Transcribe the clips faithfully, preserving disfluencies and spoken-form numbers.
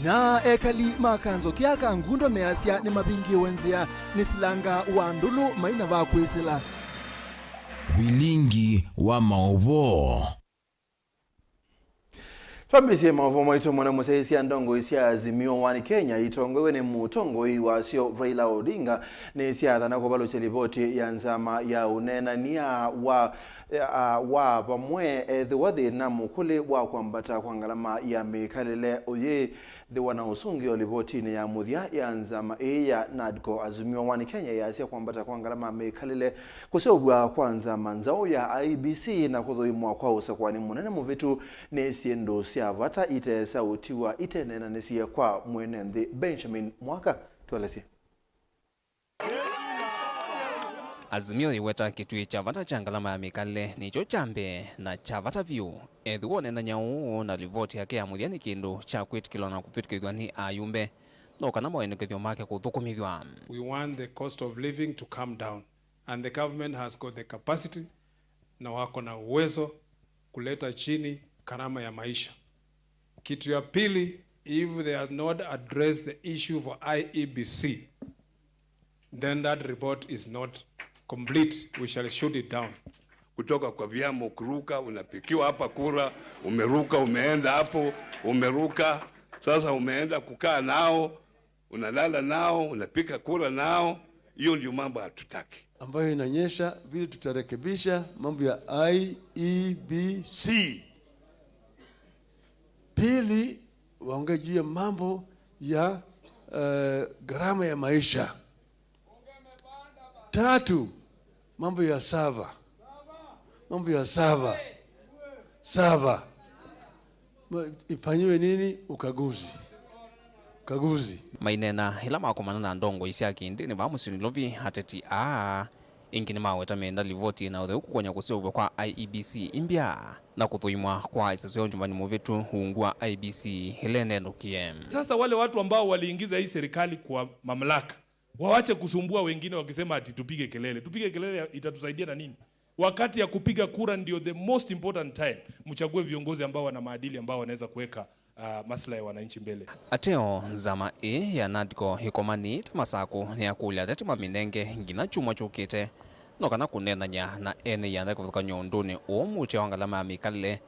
Na ekali ma kanzũ kĩa ka Ngundo measya nĩmavingĩwe nzĩa nĩ silanga wa ndũlũ maina va kwĩsĩla. Vilingi wa maũvoo. Twambĩsye maũvoo maitũ mwana mũsyaĩĩsya. Ndongoi sya Azimio One Kenya itongoiwe nĩ mũtongoi wasyo Raila Odinga nĩsyaathana kũvalũkya livoti ya nzama ya ũneenany'a wa, ya, wa vamwe ethĩwa thĩna mũkũlĩ wa kwambata kwa ngalama ya mĩkalĩle ũyĩ nthĩ wa na ũsũngĩo livotinĩ ya mũthya ya nzama ĩĩ ya NADCO. Azimio One Kenya yasya kwambata kwa ngalama ya mĩkalĩle, kũseũvw'a kwa nzama nzaũ ya I E B C na kũthũimwa kwa ũsakũani mũnene mũvĩtu nĩ syĩndũ sya vata ite sya ũtiwa iteneenanĩsye kwa mwene nthĩ. Benjamin Mwaka, tũelesye. Azimio yĩweta kĩtuĩ kya vata kya ngalama ya mĩkalĩle nĩkyo kya mbee na kya vata vyũ. Ethĩwa ũneenany'a ũũ na livoti yake ya mũthya nĩ kĩndũ kya kwĩtĩkĩlwa na kũvĩtũkĩthw'a nĩ ayumbe, no kana mawenekethyo make kũthũkũmĩthw'a. We want the cost of living to come down, and the government has got the capacity na wako na uwezo kuleta chini gharama ya maisha. Kitu ya pili, if they have not addressed the issue for I E B C, then that report is not complete. We shall shoot it down. Kutoka kwa vyama, ukiruka, unapikiwa hapa kura, umeruka, umeenda hapo, umeruka. Sasa umeenda kukaa nao, unalala nao, unapiga kura nao. Hiyo ndio mambo hatutaki. Ambayo inaonyesha vile tutarekebisha mambo ya I E B C. Pili, waongee juu ya mambo ya, eh, gharama ya maisha. Tatu, mambo ya sava. Mambo ya sava. Sava. Ma-, ifanyiwe nini? Ukaguzi. Ukaguzi. Maineena ĩla makomana na ndongoi sya kĩndĩnĩ vaa mũsyĩ Nairobi, ateti aa ĩngĩ nĩmaweta menda livoti ĩna ũtheu kũkonya kũseũvw'a kwa I E B C ĩmbya na kũthũimwa kwa ĩsasyo ya ũnyumbani mũvĩtu ungu wa I E B C ĩla ĩnenũkie. Sasa wale watu ambao waliingiza hii serikali kwa mamlaka, wawache kusumbua wengine wakisema ati tupige kelele. Tupige kelele ya-, itatusaidia na nini? Wakati ya kupiga kura ndio the most important time. Mchague viongozi ambao wana maadili, ambao wanaweza kuweka, ah, maslahi ya wananchi mbele. Ateo, nzama ĩĩ ya NADCO ĩkomanĩte Masakũ nĩyakũlya ateti mamĩnenge nginya kyumwa kyũkĩte, no kana kũneenany'a na ene ianda kũvathũkany'a ũndũnĩ ũũ mũtya wa ngalama ya mĩkalĩle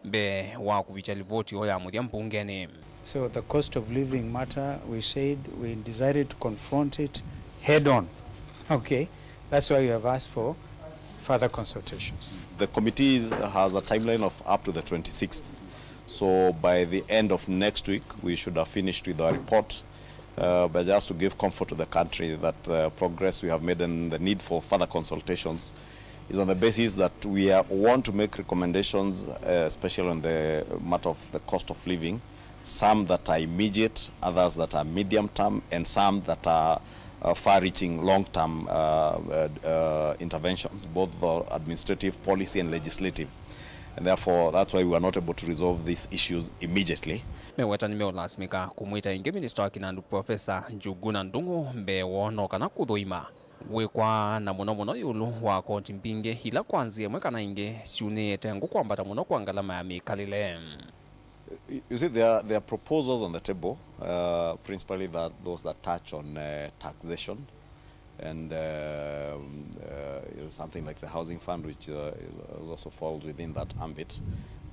mbee wa kũvikya livoti yoo ya mũthya mbungenĩ. So the cost of living matter, we said we decided to confront it head on. Okay, that's why we have asked for further consultations. The committee is, has a timeline of up to the twenty-sixth. So by the end of next week, we should have finished with our report. Uh, but just to give comfort to the country that the progress we have made and the need for further consultations is on the basis that we are, want to make recommendations, uh, especially on the matter of the cost of living, some that are immediate, others that are medium term, and some that are, uh, far-reaching long-term, uh, uh, uh, interventions, both the administrative, policy, and legislative. And therefore, that's why we were not able to resolve these issues immediately. Meweta nĩmeũlasimĩka kũmwĩta ĩngĩ minista wa kĩnandũ Professor Njuguna Ndung'u mbee woo no kana kũthũima wĩkwaa na mũno mũno ĩũlũ wa koti mbingĩ ila kwa nzĩa ĩmwe kana ĩngĩ syunĩĩte ngũ kwambata mũno kwa ngalama ya mĩkalĩle. You, you see, there are, there are proposals on the table, uh, principally that, those that touch on, uh, taxation. And, um, uh, something like the housing fund, which, uh, is, is also falls within that ambit.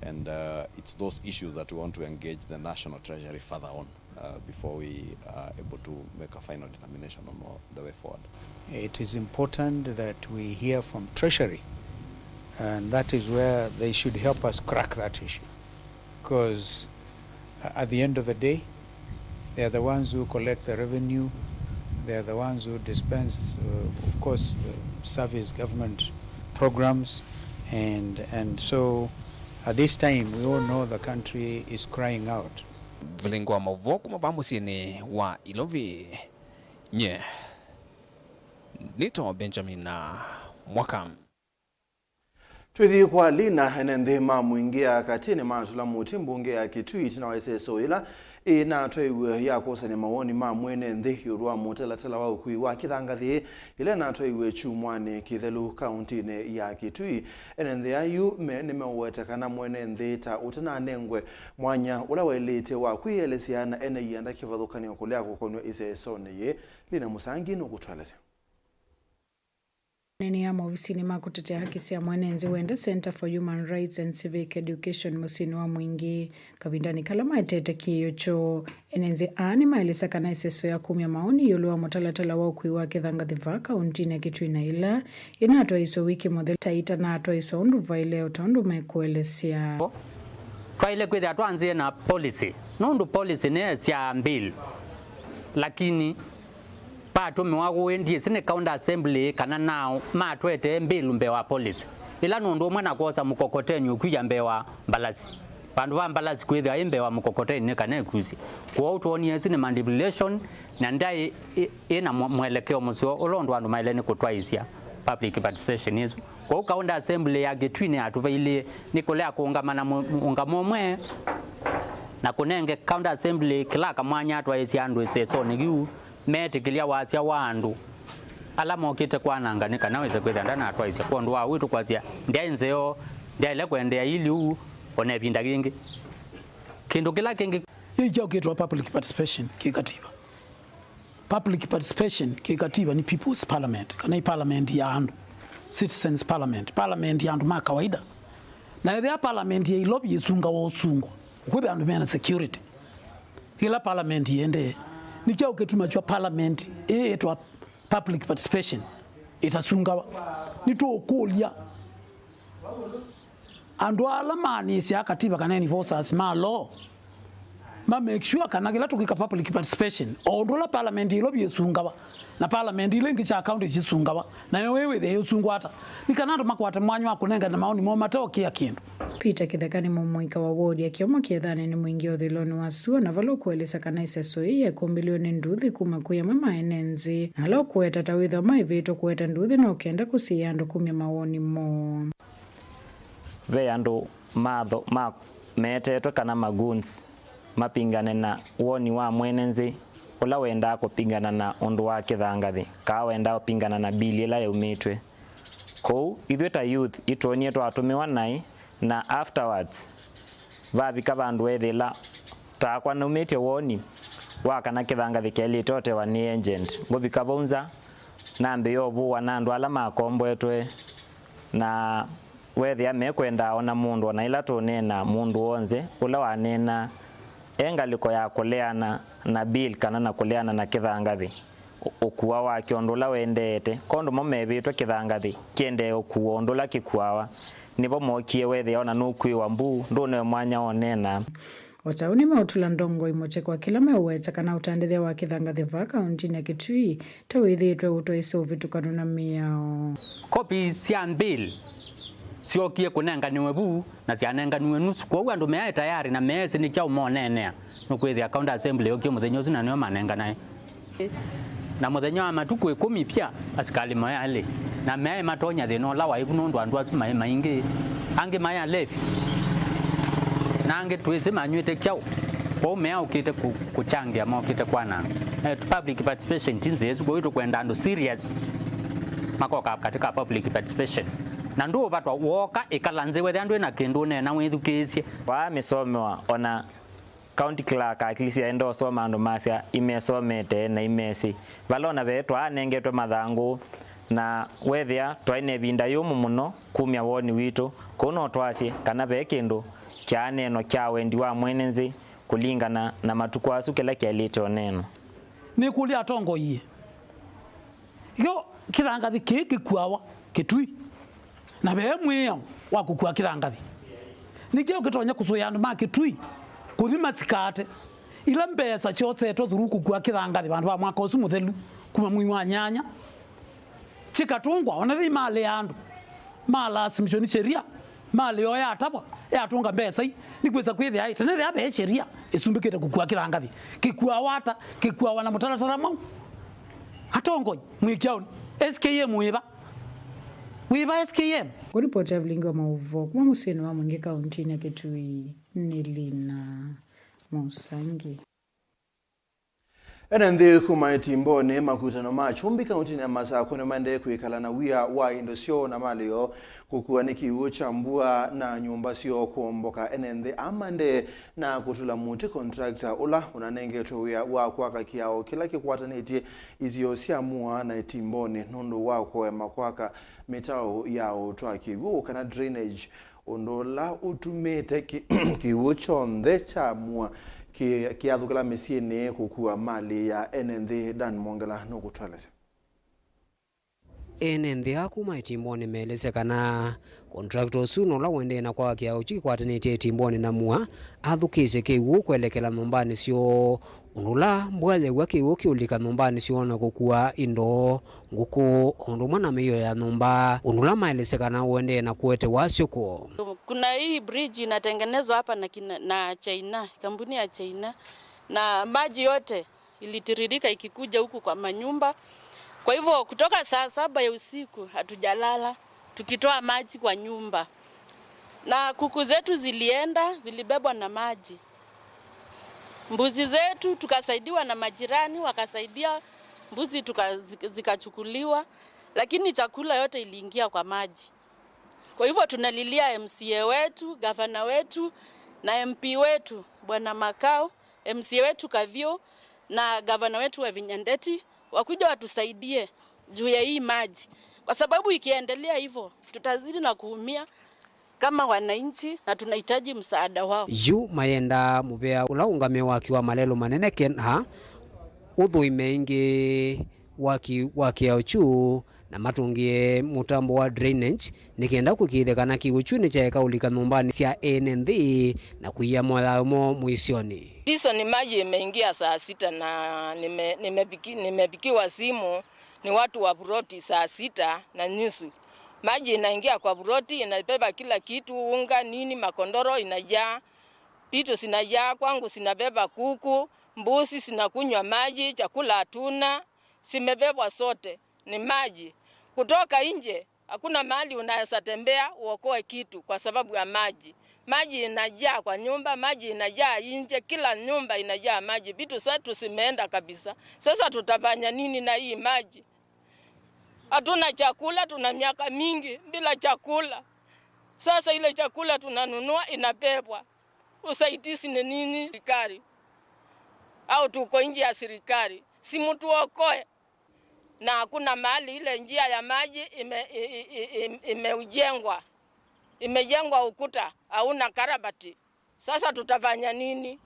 And, uh, it's those issues that we want to engage the National Treasury further on, uh, before we are able to make a final determination on the way forward. It is important that we hear from Treasury, and that is where they should help us crack that issue. Because, uh, at the end of the day, they are the ones who collect the revenue, they are the ones who dispense, uh, of course, uh, service government programs, and, and so at this time we all know the country is crying out. Vilingi wa maũvoo kuma vaa mũsyĩnĩ wa Ilovi, nye nĩtawa Benjamin Mwaka. Twĩthi kwa Lina, ene nthĩ ma Mwingĩ ya Katĩ nĩmatũla mũtĩ mbunge ya Kitui ĩtina wa ĩseso yĩla ĩnatwaiwe ya kwosany'a mawoni ma mwene nthĩ ĩũlũ wa mũtalatala wa ũkui wa kĩthangathĩ yĩla ĩnatwaiwe kyumwanĩ kĩthelu kauntinĩ ya Kitui. Ene nthĩ ayu me nĩmeũweta kana mwene nthĩ ta ũtananengwe mwanya ũla waĩlĩte wa kwĩelesya na ene ianda kĩvathũkany'o kũlea kũkonw'a ĩsesonĩ yĩĩ. Lina Mũsangi nũkũtũelesya. Nene ya maovisinĩ ma kũtetea haki sya mwene nthĩ wende Center for Human Rights and Civic Education mũsyĩnĩ wa Mwingĩ. Kavindanĩ kala maetete kĩĩo kyoo, ene nthĩ aa nĩmaelesya kana ĩseso ya kumya maoni ĩũlũ wa mũtalatala wa ũkui wa kĩthangathĩ vaa kauntinĩ ya Kitui na ĩla ĩnatwaĩswe wiki mũthelu ta ĩtanatwaĩswa ũndũ vaĩle o tondũ mekũelesya. Twaĩle kwĩthĩa twanzĩe na policy, nũndũ policy nĩyesyaa bill, lakini patũmĩwa ũĩ, ndyĩsĩ nĩ County Assembly kana nao matwetee bill mbee wa policy. Ĩla nũndũ ũmwe na kwosa mũkokoteni ũkwia mbee wa mbalasi. Vandũ va mbalasi kwĩthĩwa ĩ mbee wa mũkokoteni nĩ kana ĩkusye. Kwoou twonie ĩsu nĩ manipulation na ndaĩ ĩ, ĩ na mwe-, mwelekeo mũseo ũla ũndũ andũ maĩle nĩ kũtwaĩsya public participation ĩsu. Kwoou County Assembly ya Kitui nĩyatũvailie nĩ kũlea kũũngama na mũ-, mũũngamo ũmwe na kũnenge County Assembly clerk mwanya atwaĩsye andũ ĩsesonĩ yu meetĩkĩlya wasya wa andũ ala mokĩte kwananga nĩ kana wĩse kwĩthĩa ndanatwaĩsya kwondũ wa wĩtũ kwasya ndyaĩ nzeo, ndyaĩle kũendeea ili ũu o na ĩvinda yĩngĩ. Kĩndũ kĩla kĩngĩ. Yĩĩ kyaũkĩtwa public participation kĩ katiba. Public participation kĩ katiba nĩ people's parliament, kana ĩ parliament ya andũ, citizens parliament, parliament ya andũ ma kawaida. Na ethĩa parliament ya Ilovi yĩsungawa ũsungwa, kwĩthĩa andũ mena security. Ĩla parliament yĩendee, nĩ kyaũ kĩtuma kywa parliament ĩĩ ĩtwa public participation ĩtasungawa? Nĩtũũkũlya andũ ala maanĩsyaa katiba kana enforcers ma law ma make sure kana kĩla tũkwĩka public participation, o ũndũ ũla parliament ya Ilovi ĩsungawa na parliament ila ingĩ sya county sisungawa, nayo ĩĩ wĩthĩe yĩũsungwa ata? Nĩ kana andũ makwate mwanya wa kũnengane maoni moo mateũkĩa kĩndũ. Peter Kĩtheka nĩ mũmũika wa wodi ya Kĩomo Kĩethanĩ nĩ Mwingĩ ũthĩlonĩ wa sua, na vala ũkũelesya kana ĩseso ĩĩ yekũmbĩlĩwe nĩ nduthi kuma kwĩ amwe ma ene nthĩ, na ala ũkũweta ta wĩthĩwa maĩvĩtwe kũweta nduthi no kenda kũsiĩĩa andũ kumya mawoni moo. Ve andũ matho-, ma-, meetetwe kana magoons mapingane na woni wa mwene nthĩ ũla wendaa kũpingana na ũndũ wa kĩthangathĩ, kaa wendaa ũpingana na bill ĩla yaumĩtw'e. Kwoou, ithyĩ ta youth, itwonie twatũmĩwa naĩ, na afterwards, vavika vandũ weethĩla takwa naumĩtye woni wa kana kĩthangathĩ kyaĩlĩte ũtewa nĩ agent. Ngũvika vau nza, nambĩĩa ũvũwa na andũ ala makomboetwe, na weethĩa mekwenda o na mũndũ, o na ĩla tũũneena mũndũ w'onthe ũla waneenaa e ngalĩko ya kũleana na bill kana na kũleana na kĩthangathĩ, ũ-, ũkua wakyo ũndũ ũla wendeete. Ko andũ mo mevĩtwe kĩthangathĩ kĩendee ũkua ũndũ ũla kĩkuawa, nĩvo mookie weethĩa o na nũkwĩwa mbuu, ndũnewe mwanya wa ũneena. O ta ũu nĩmeũtũla ndongoi mũtĩ kwa kĩla meũweta kana ũtandĩthya wa kĩthangathĩ vaa kaũntĩnĩ ya Kitui ta wĩthĩĩtwe ũtwaĩsya ũvĩtũkanu na mĩao. Kopi sya bill syookie kũnenganiwe vu na syanenganiwe nusu, kwoou andũ meaĩ tayarĩ na meesĩ nĩ kyaũ moneenea. Nũkwĩthĩa County Assembly yookie mũthenya ũsu na nĩo manenganae. Na mũthenya wa matukũ ĩkũmi pia, asikalĩ maĩ alĩ, na meaĩ matonya thĩna ũla waĩ vu nũndũ andũ asu maĩ maingĩ, angĩ maĩ alevi, na angĩ twĩsĩ manyw'ĩte kyaũ. Kwoou meaũkĩte kũ-, kũkyangĩa, mokĩte kwananga. Eh, public participation ti nzĩa ĩsu, kwoou tũkwenda andũ serious makoka katika public participation. Na ndũũvatwa wooka ĩkala nzĩ, wethĩa ndwĩ na kĩndũ ũneena wĩthukĩĩsye. Waa mĩsomewa, ona County Clerk akilisya aenda ũsoma andũ masya imesomete na imesĩ. Vala ona ve twaanengetwe mathangũ, na wethĩa twaĩ na ĩvinda yũmũ mũno kumya woni witũ, kũu no twasye kana ve kĩndũ kyaaneenwa kya wendi wa mwene nzĩ kũlingana na matukũ asu kĩla kyaĩlĩte ũneenwa. Nĩkũlya atongoi, ĩĩ, kĩthangathĩ kĩĩ kĩkuawa Kitui, na ve mwĩao wa kũkua kĩthangathĩ. Nĩ kyaũ kĩtonya kũsũĩa andũ ma Kitui kũthi masikaate ila mbesa syosetwe through kũkua kĩthangathĩ vandũ va mwaka ũsu mũthelu kuma mwei wa nyanya? Kĩkatũngwa, ona thĩ malea andũ, malasimishwa nĩ sheria, malea o yatavwa, yatũnga mbesa ii, nĩkwĩsa kwĩthĩa ĩ, tene thĩa ve sheria ĩsumbĩkĩte kũkua kĩthangathĩ. Kĩkuawa ata? Kĩkuawa na mũtalatala mwaũ? Atongoi, mwĩ kyaũnĩ? S K M wĩva? Wĩva S K M? Kũripoti ya vilingi wa maũvoo kuma mũsyĩnĩ wa Mwingi kauntinĩ ya Kitui nĩ Lina Musangi. Ene nthĩ kuma itimbonĩ makutano ma Kyumbi kauntinĩ ya Masakũ nĩmaendee kwĩkala na wia wa indo syoo na malĩ yoo kũkua nĩ kĩw'ũ kya mbua na nyũmba syoo kũomboka. Ene nthĩ aa maendee na kũtũla mũtĩ contractor ũla ũnanengetwe wĩa wa kwaka kĩao kĩla kĩkwatanĩtye isio sya Mua na Itimbonĩ nũndũ wa kũema kwaka mĩtaũ ya ũtwaa kĩw'ũ kana drainage, ũndũ ũla ũtumĩte kĩ-, kĩw'ũ kyonthe kya Mua kĩ-, kĩathũkĩla mĩsyĩnĩ kũkua malĩ ya ene nthĩ. Dan Mwongela nũkũtũelesya. Ene nthĩ aa kuma Itimbonĩ meelesya kana contractor ũsu na ũla ũendee na kwaka kĩao kyu kĩkwatanĩtye Itimbonĩ na Mua athũkĩsye kĩw'ũ kwelekela nyũmbanĩ syoo, ũndũ ũla mbua yew'a kĩw'ũ kĩũlika nyũmbanĩ syoo na kũkua indo, ngũkũ, o ũndũ ũmwe na mĩio ya nyũmba, ũndũ ũla maelesya kana ũendee na kũete wasyo kwoo. Kuna hii bridge inatengenezwa hapa na kina, na China, kampuni ya China, na maji yote ilitiririka ikikuja huku kwa manyumba. Kwa hivyo kutoka saa saba ya usiku hatujalala tukitoa maji kwa nyumba, na kuku zetu zilienda, zilibebwa na maji. Mbuzi zetu tukasaidiwa na majirani, wakasaidia mbuzi tuka-, zika-, zikachukuliwa, lakini chakula yote iliingia kwa maji. Kwa hivyo tunalilia M C A wetu, gavana wetu na M P wetu, Bwana Makau, M C A wetu Kavio na gavana wetu wa Vinyandeti wakuja watusaidie juu ya hii maji, kwa sababu ikiendelea hivyo tutazidi na kuumia kama wananchi na tunahitaji msaada wao. Yu mayenda mũvea ũla ũngamĩe waki wa malelũ manene kena ũthũime ĩngĩ waki wa kĩao kyu na matũngĩe mũtambo wa drainage nĩ kenda kũĩkĩĩthya kana kĩw'ũ kyu nĩkyaeka ũlika nyũmbanĩ sya ene nthĩ na kũia moyayo moo mũisyonĩ. Season maji imeingia saa sita na nime-, nimepiki-, nimepikiwa simu ni watu wa ploti saa sita na nusu. Maji inaingia kwa ploti, inabeba kila kitu, unga, nini, makondoro inajaa, vitu zinajaa, kwangu zinabeba kuku, mbuzi zinakunywa maji, chakula hatuna, zimebebwa zote, ni maji. Kutoka nje, hakuna mahali unaweza tembea uokoe kitu kwa sababu ya maji. Maji inajaa kwa nyumba, maji inajaa nje, kila nyumba inajaa maji. Vitu zetu zimeenda kabisa. Sasa tutafanya nini na hii maji? Hatuna chakula, tuna miaka mingi bila chakula. Sasa ile chakula tunanunua inabebwa. Usaidizi ni nini serikali? Au tuko nje ya serikali? Si mtuokoe. Na hakuna mahali ile njia ya maji ime-, i-, i-, i-, im-, imejengwa. Imejengwa ukuta, hauna karabati. Sasa tutafanya nini?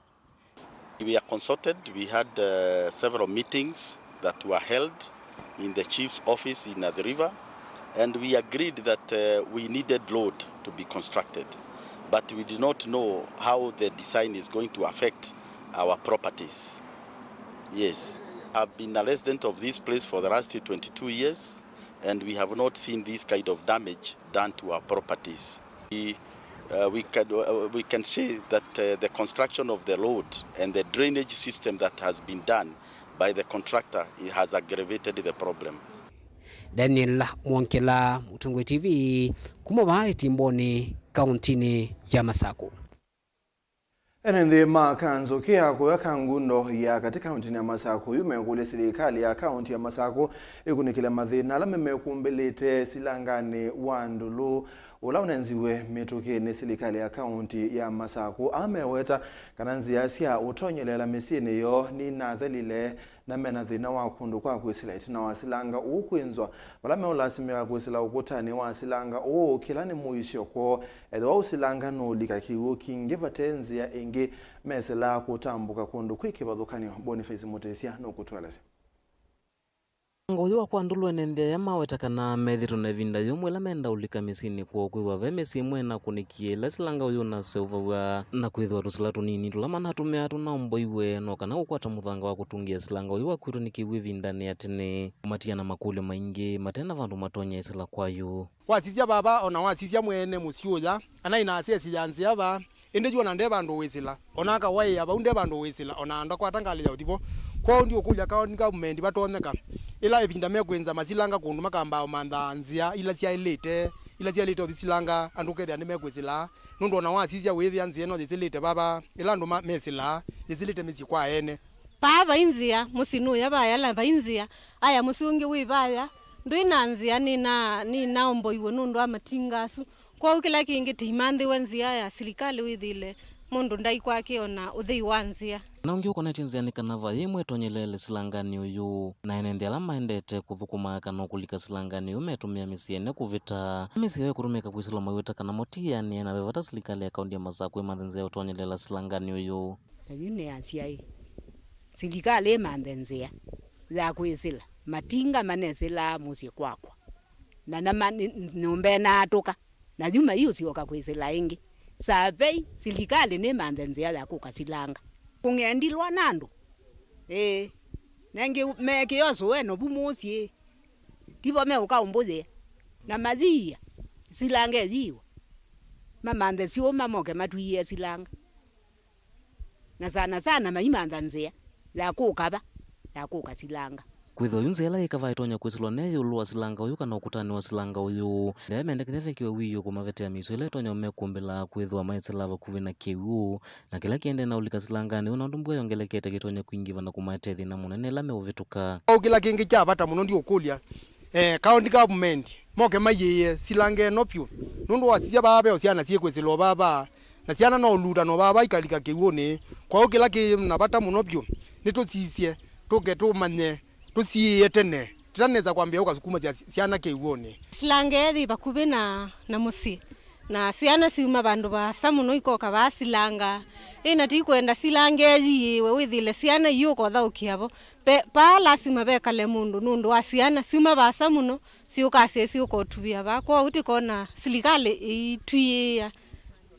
We are consulted. We had, uh, several meetings that were held in the chief's office in Athi River, and we agreed that, uh, we needed road to be constructed, but we did not know how the design is going to affect our properties. Yes, I've been a resident of this place for the last twenty-two years, and we have not seen this kind of damage done to our properties. We, uh, we can, uh, we can say that, uh, the construction of the road and the drainage system that has been done by the contractor, it has aggravated the problem. Daniel Mwongela, Mũtongoi T V, kuma vaa Itimbonĩ, kauntinĩ ya Masakũ. Ene nthĩ ma kanzũ kĩ ya kũya ka Ngundo ya katĩ kauntinĩ ya Masakũ yu mekũlya silikalĩ ya kaunti ya Masakũ ĩkunĩkĩle mathĩna ala memekumbĩlĩte silanganĩ wa ndũlũ ũla ũnenziwe mĩtũkĩ nĩ silikalĩ ya kaunti ya Masakũ. Aa meweta kana nzĩa sya ũtonyelela mĩsyĩnĩ yoo ninathelile na mena thĩna wa kũndũ kwa kwĩsĩla ĩtina wa silanga ũũ kwĩnzwa. Vala meũlasimĩka kwĩsĩla ũkũtanĩ wa silanga ũũ, kĩla nĩ mũisyo kwoo. Ethĩwa ũsilanga nũũlika kĩw'ũ kingĩ vate nzĩa ĩngĩ mesĩlaa kũtambũka kũndũ kwĩ kĩvathũkany'o. Boniface Mũtĩsya nũkũtũelesya. Mũvango ũyũ wa kwandũlwa ene nthĩ aya maweta kana methĩtwe na ĩvinda yũmũ ĩla menda ũlika mĩsyĩnĩ kwoo, kwĩthwa ve mĩsyĩ ĩmwe ĩnakũnĩkie ĩla silanga ũyũ ũnaseũvaw'a, na kwĩthwa tũsila tũnini tũla manatũmĩaa tũnaomboiwe no kana kũkwata mũthanga wa kũtũngĩa silanga ũyũ wakuĩtwe nĩ kĩw'ũ ĩvindanĩ ya tene, kũmatiana makũlyo maingĩ mate na vandũ matonya ĩsĩla kwayũ. Wasisya vava, o na wasisya mwene mũsyĩ ũya, anaĩ na asesi ya nzĩa vaa, ĩndĩ yu o na nde vandũ wĩsĩla, o na akawaĩa vau nde vandũ wĩsĩla, o na ndakwata ngalĩ ya ũthi vo. Kwoou ndiũkũlya county government vatonyeka, ĩla ĩvinda mekwĩnza masilanga kũndũ makambaa ũmanthaa nzĩa ila syaĩlĩte, ila syaĩlĩte ũthi silanga, andũ ũkethĩa nĩmekwĩsĩla, nũndũ ona wasisya wĩthĩa nzĩa ĩno yĩsĩlĩte vava, ĩla andũ ma-, mesĩlaa, yĩsĩlĩte mĩsyĩ kwa ene. Paa vai nzĩa, mũsyĩ nũya vaya, la vai nzĩa, aya mũsyĩ ũngĩ wĩ vaya, ndwĩ na nzĩa, nĩna-, nĩnaomboiwe nũndũ wa matinga asu. Kwoou kĩla kĩngĩ tĩimanthĩwe nzĩa ya silikalĩ wĩthĩle mũndũ ndaikwake ona ũthei wa nzĩa. Na ũngĩ ũkonetye nzĩa nĩ kana vai ĩmwe ĩtonyeleele silanganĩ ũyũ, na ene nthĩ ala maendete kũthũkũma kana kũlika silanganĩ ũyũ metũmĩa mĩsyĩ ene kũvĩta. Mĩsyĩ ĩyo ĩkũtũmĩka kwĩsĩlwa mawĩta kana mo ti eanĩe, na ve vata silikalĩ ya kaũntĩ ya Masakũ ĩmanthe nzĩa ya ũtonyelela silanganĩ ũyũ. Na yu nĩ asyaĩ, silikalĩ ĩmanthe nzĩa ya kwĩsĩla matinga manesĩlaa mũsyĩ kwakwa, na nama-, nĩ-, nyũmba ĩnaatũka. Na yu maiũsyoka kwĩsĩla ĩngĩ. Saa vei, silikalĩ nĩmanthe nzĩa ya kũka silanga. Kũng'endilwa na andũ. Ĩĩ. Nengĩ mekĩe ũsũeno vu mũsyĩ. Tivo meũka ũmbũyĩa. Na mathiia. Silanga ĩyiiwa. Mamanthe syũma moke matwiĩe silanga. Na sana sana maimantha nzĩa ya kũka va, ya kũka silanga. Kwĩthĩwa yu nzĩa ĩla yĩ kavaa ĩtonya kwĩsĩlwa ne ĩũlũ wa silanga ũyũ kana ũkũtanĩ wa silanga ũyũ, nĩmendekethya vekĩwe wiio kũmavetea mĩisyo ĩla ĩtonya ũmekũmbĩla kwĩthĩwa maĩsĩlaa vakuvĩ na kĩw'ũ, na kĩla kĩendee na ũlika silanganĩ ũũ, na ũndũ mbua yongelekete kĩtonya kwingĩva na kũmaetea thĩna mũnene ĩla meũvĩtũka. Kwoou kĩla kĩngĩ kya vata mũno ndiũkũlya, eh, county government moke maiĩĩe silanga ĩno vyũ, nũndũ wasisya vaa ve o syana syĩkwĩsĩlwa vaa vaa, na syana no ũlutano vaa vaa ikalika kĩw'ũnĩ. Kwoou kĩla kĩ na vata mũno vyũ nĩ tũsisye, tũke tũmanye, tũsiĩĩe tene, tũtanesa kwambĩĩa ũka kumasya syana kĩw'ũnĩ. Silanga ĩĩ yĩ vakuvĩ na, na mũsyĩ, na syana syuma vandũ vaasa mũno ikoka vaa silanga. Ĩĩ na ti kwenda silanga ĩĩ yiĩwe wĩthĩle syana iũka ũthaũkĩa vo. Pe-, paa lasima vekale mũndũ nũndũ wa syana syuma vaasa mũno, syũkasya syũka ũtuvĩa vaa. Kwoou tĩkona silikalĩ ĩitwiĩĩa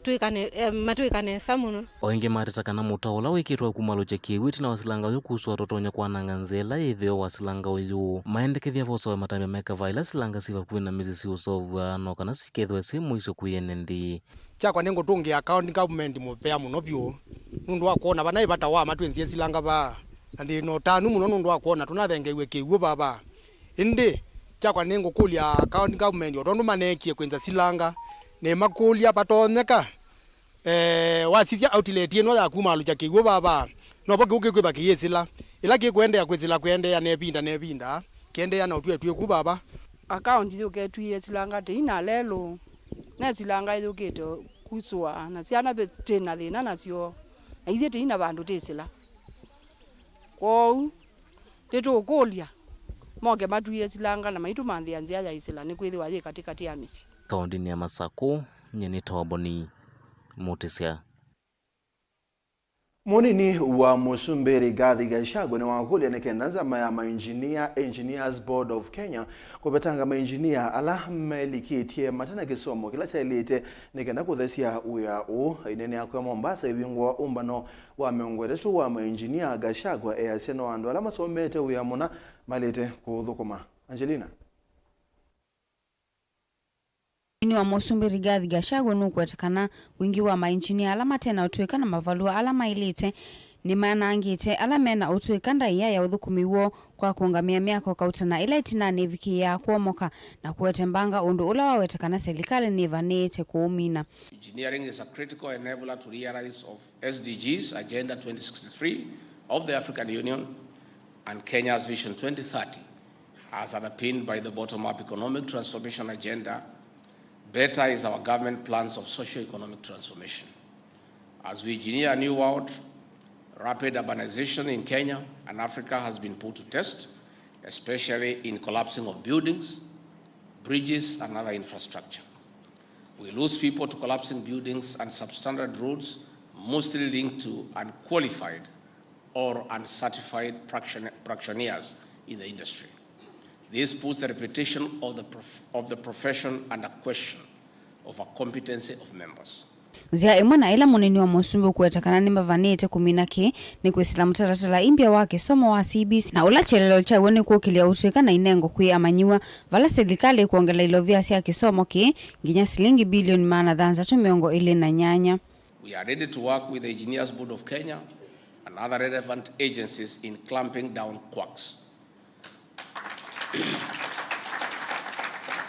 twĩkane, eh, matwĩka nesa mũno. O ĩngĩ mateta kana mũtao ũla wĩkĩtwe wa kumalũkya kĩw'ũ ĩtina wa silanga ũyũ kusũa tũtonya kwananga nzĩa ĩla yĩ ĩtheo wa silanga ũyũ. Maendekethya vosawe matambya meka va ila silanga syĩ vakuvĩ na mĩsyĩ siũseũvw'a, no kana sikethĩwe syĩ mũisyo kwĩ ene nthĩ. Kyakwa nĩngũtũngĩa county government mũvea mũno vyũ, nũndũ wa kwona vanaĩ vata wa matwĩnzĩe silanga vaa, na ndĩ na ũtanu mũno nũndũ wa kwona tũnathengeiwe kĩw'ũ vaa vaa. Ĩndĩ kyakwa nĩngũkũlya county government o tondũ maneekie kwĩnza silanga, nĩmakũlya vatonyeka, eh, wasisya outlet ĩno ya kumaalũkya kĩw'ũ vaa vaa, novo kĩw'ũ kĩkwĩthwa kĩyĩsĩla, ĩla kĩkũendeea kwĩsĩla kũendeea na ĩvinda na ĩvinda, kĩendeea na ũtw'e twĩku vaa vaa. Akaunti yũketwie silanga tĩi na lelũ, ne silanga yũkĩte kusũa, na syana ve-, tĩ na thĩna nasyo, na ithyĩ tĩi na vandũ tĩsĩla. Kwoou, nĩtũũkũlya moke matwie silanga na maitũmanthĩa nzĩa ya ĩsĩla, nĩkwĩthĩwa yĩ katĩkatĩ ya mĩsyĩ. Kaũntĩnĩ ya Masakũ, nyie nĩ Toboni Mũtĩsya. Mũnini wa Mũsumbĩ Rigathi Gachagua nĩwakũlya nĩ kenda nzama ya mainjinia, Engineers Board of Kenya, kũvetanga mainjinia ala melikĩtye mate na kĩsomo kĩla kyaĩlĩte nĩ kenda kũthesya wĩa ũũ. Aineenea kũya Mombasa ĩvingũa ũmbano wa mĩongo ĩtatũ wa mainjinia, Gachagua easya no andũ ala masomete wĩa mũna maĩlĩte kũũthũkũma. Angelina. Mũnini wa Mũsumbĩ Rigathi Gachagua nũkwete kana wingĩ wa mainjinia ala mate na ũtũĩka na mavalũa ala maĩlĩte nĩmanangĩte ala me na ũtũĩka ndaĩa ya ũthũkũmi woo kwa kũũngamĩa myako kauta na ĩla ĩtinanĩ ĩvikĩĩaa kwomoka, na kũete mbanga ũndũ ũla waweta kana selikalĩ nĩvanĩĩte kũũmina. Engineering is a critical enabler to realize of S D Gs Agenda twenty sixty-three of the African Union and Kenya's Vision twenty thirty, as underpinned by the bottom-up economic transformation agenda, better is our government plans of socio-economic transformation. As we engineer a new world, rapid urbanization in Kenya and Africa has been put to test, especially in collapsing of buildings, bridges, and other infrastructure. We lose people to collapsing buildings and substandard roads, mostly linked to unqualified or uncertified praction-, practitioners in the industry. This puts the reputation of the prof-, of the profession under question over competency of members. Nzĩa ĩmwe na ĩla mũnini wa Mũsumbĩ ũkweta kana nĩmavanĩte kũmina kĩĩ nĩ kwĩsĩla mũtalatala imbya wa kĩsomo wa C B C, na ũla kyelelo kyaw'o nĩ kũkĩlya ũtũĩka na inengo kwĩ amanyĩw'a, vala silikalĩ ĩkwongela ilovia sya kĩsomo kĩĩ nginya silingi bilioni maana thanthatũ mĩongo ĩlĩ na nyanya. We are ready to work with the Engineers Board of Kenya and other relevant agencies in clamping down quacks.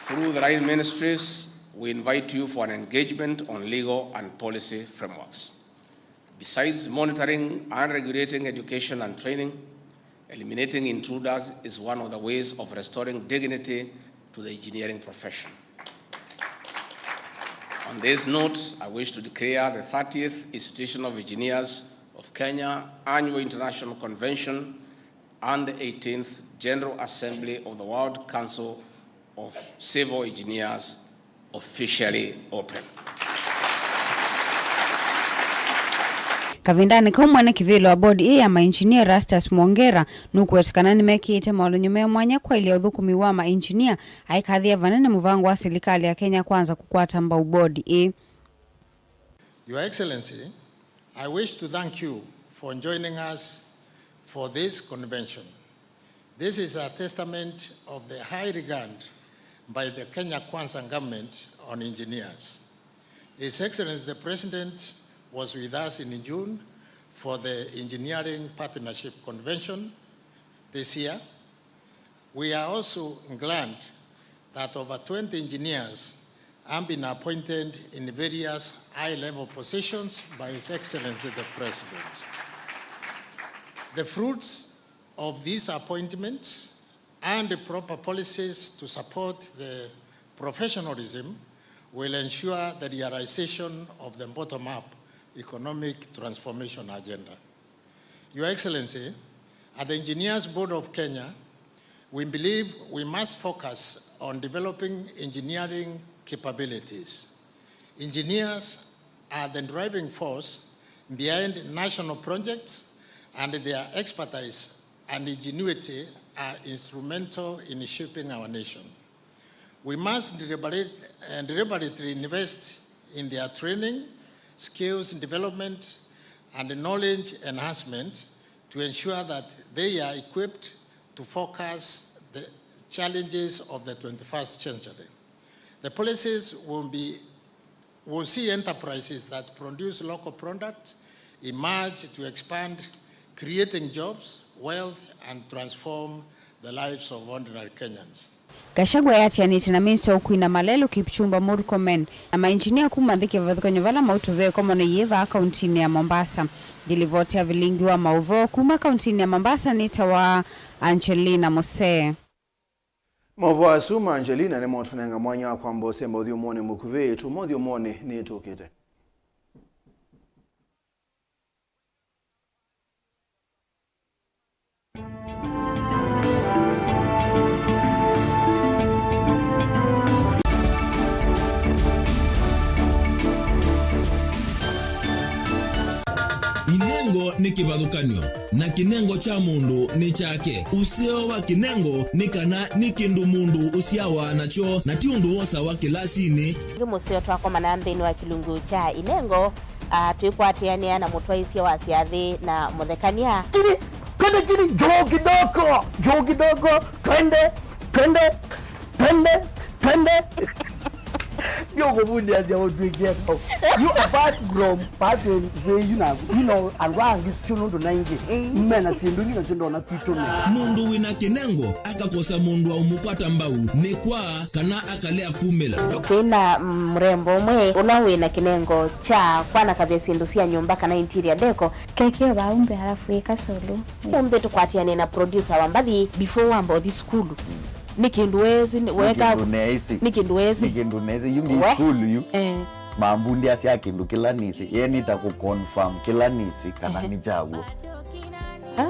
Through the line ministries, We invite you for an engagement on legal and policy frameworks. Besides monitoring and regulating education and training, eliminating intruders is one of the ways of restoring dignity to the engineering profession. On this note, I wish to declare the thirtieth Institution of Engineers of Kenya Annual International Convention and the eighteenth General Assembly of the World Council of Civil Engineers officially open. Kavindanĩ kau, mwene kĩvĩlo wa bodi ĩĩ ya mainjinia Erastus Mwongera nũkũweta kana nĩmekĩĩte maũlany'o me mwanya kwaĩlya ũthũkũmi wa mainjinia, aikathĩa vanene mũvango wa silikalĩ ya Kenya Kwanza kũkwata mbau bodi ĩĩ. Your Excellency, I wish to thank you for joining us for this convention. This is a testament of the high regard by the Kenya Kwanza government on engineers. His Excellency the President was with us in June for the Engineering Partnership Convention this year. We are also glad that over twenty engineers have been appointed in various high-level positions by His Excellency the President. The fruits of these appointments and the proper policies to support the professionalism will ensure the realization of the bottom-up economic transformation agenda. Your Excellency, at the Engineers Board of Kenya, we believe we must focus on developing engineering capabilities. Engineers are the driving force behind national projects, and their expertise and ingenuity are instrumental in shaping our nation. We must deliberate-, uh, deliberately invest in their training, skills development, and knowledge enhancement to ensure that they are equipped to focus the challenges of the twenty-first century. The policies will be will see enterprises that produce local products emerge to expand, creating jobs, wealth, and transform the lives of ordinary Kenyans. Gachagua eatĩanĩte na minista wa ũkui na malelũ Kipchumba Murkomen na mainjinia kuma nthĩ kĩvathũkany'o vala mautũvĩe ĩkomano yĩĩ vaa kauntinĩ ya Mombasa. Ndilivoti ya vilingi wa maũvoo kuma kauntinĩ ya Mombasa nĩtawa Angelina Musee. Maũvoo asu ma Angelina nĩmotũnenga mwanya wa kwamba ũsemba ũthyũmũonĩ mũkuvĩ. Tuma ũthyũmũonĩ nĩtũkĩte. Inengo nĩ kĩvathũkany'o, na kĩnengo kya mũndũ nĩ kyake. Ũseo wa kĩnengo nĩ kana nĩ kĩndũ mũndũ ũsyawa nakyo, na ti ũndũ wosawa kĩlasinĩ. Ĩngĩ mũseo twakomana nthĩnĩ wa kĩlungu kya inengo, a, twĩkwatĩanĩa na mũtwaĩsya wa syathĩ na mũthekany'a. Chini, twende chini, juu kidogo, juu kidogo, twende, twende, twende, twende. Ndio kuvundia cia utwikia kau. You apart from pathway yu na, you know, andũ angĩ sio nũndũ na ingĩ. Mm. Mena syĩndũ ingĩ na syĩndũ ona kwitũ nĩ. Mũndũ wĩna kĩnengo akakosa mũndũ wa ũmũkwata mbau nĩ kwa kana akalea kumĩla. Twĩna, mm, mũrembo ũmwe ũla wĩna kĩnengo kya kwanakavya syĩndũ sya nyũmba kana interior decor. Kekeo vaa umbe halafu ĩka solo. Umbe tũkwatiane na producer wa mbathi before wamba ũthi sukulu. Nĩ kĩndũ wezi, nĩ weka, kĩndũ neĩsĩ. Nĩ kĩndũ wezi. Nĩ kĩndũ neĩsĩ, yu nĩ we sukulu yu. Eh. Mambundĩasya kĩndũ kĩla nĩsĩ. Ye nĩta kũ confirm kĩla nĩsĩ kana, ehe, nĩ kyaw'o. Ah.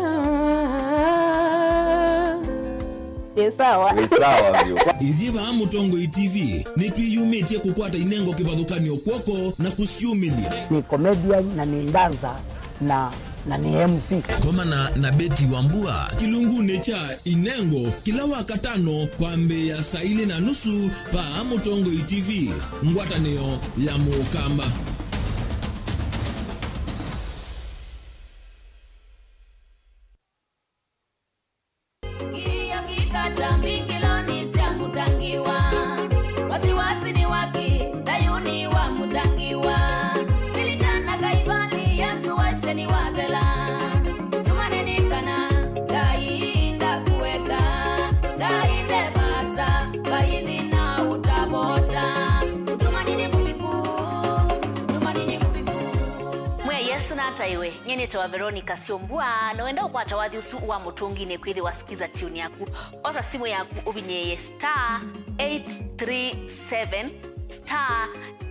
Nĩ sawa. Nĩ sawa vyũ. Ithyĩ vaa Mũtongoi T V nĩtwĩyumĩtye kũkwata inengo kĩvathũkany'o kw'oko na kũsyumĩlya. Nĩ comedian na nĩ dancer na, na nĩ M C. Komana na Betty Wambua kĩlungunĩ kya inengo kĩla Wakatano kwambĩĩa saa ilĩ na nusu vaa Mũtongoi T V, ngwatanĩo ya Mũkamba. Kĩio kĩkata mbingĩlonĩ sya mũtangiwa. Wasiwasi nĩ waki thayũnĩ wa mũtangiwa. Lilikana Kaivali, Yesũ waisye nĩwathela. Tũmanye nĩ kana Ngai ndakũeka, Ngai nde vaasa, Ngai thĩna ũtavota. Nyie nĩtawa Veronica Syombua, na wenda ũkwata wathi ũsu wa mũtũnginĩ kwĩthĩwa Skiza Tune yaku, osa simũ yaku ũvinyĩĩe star eight three seven star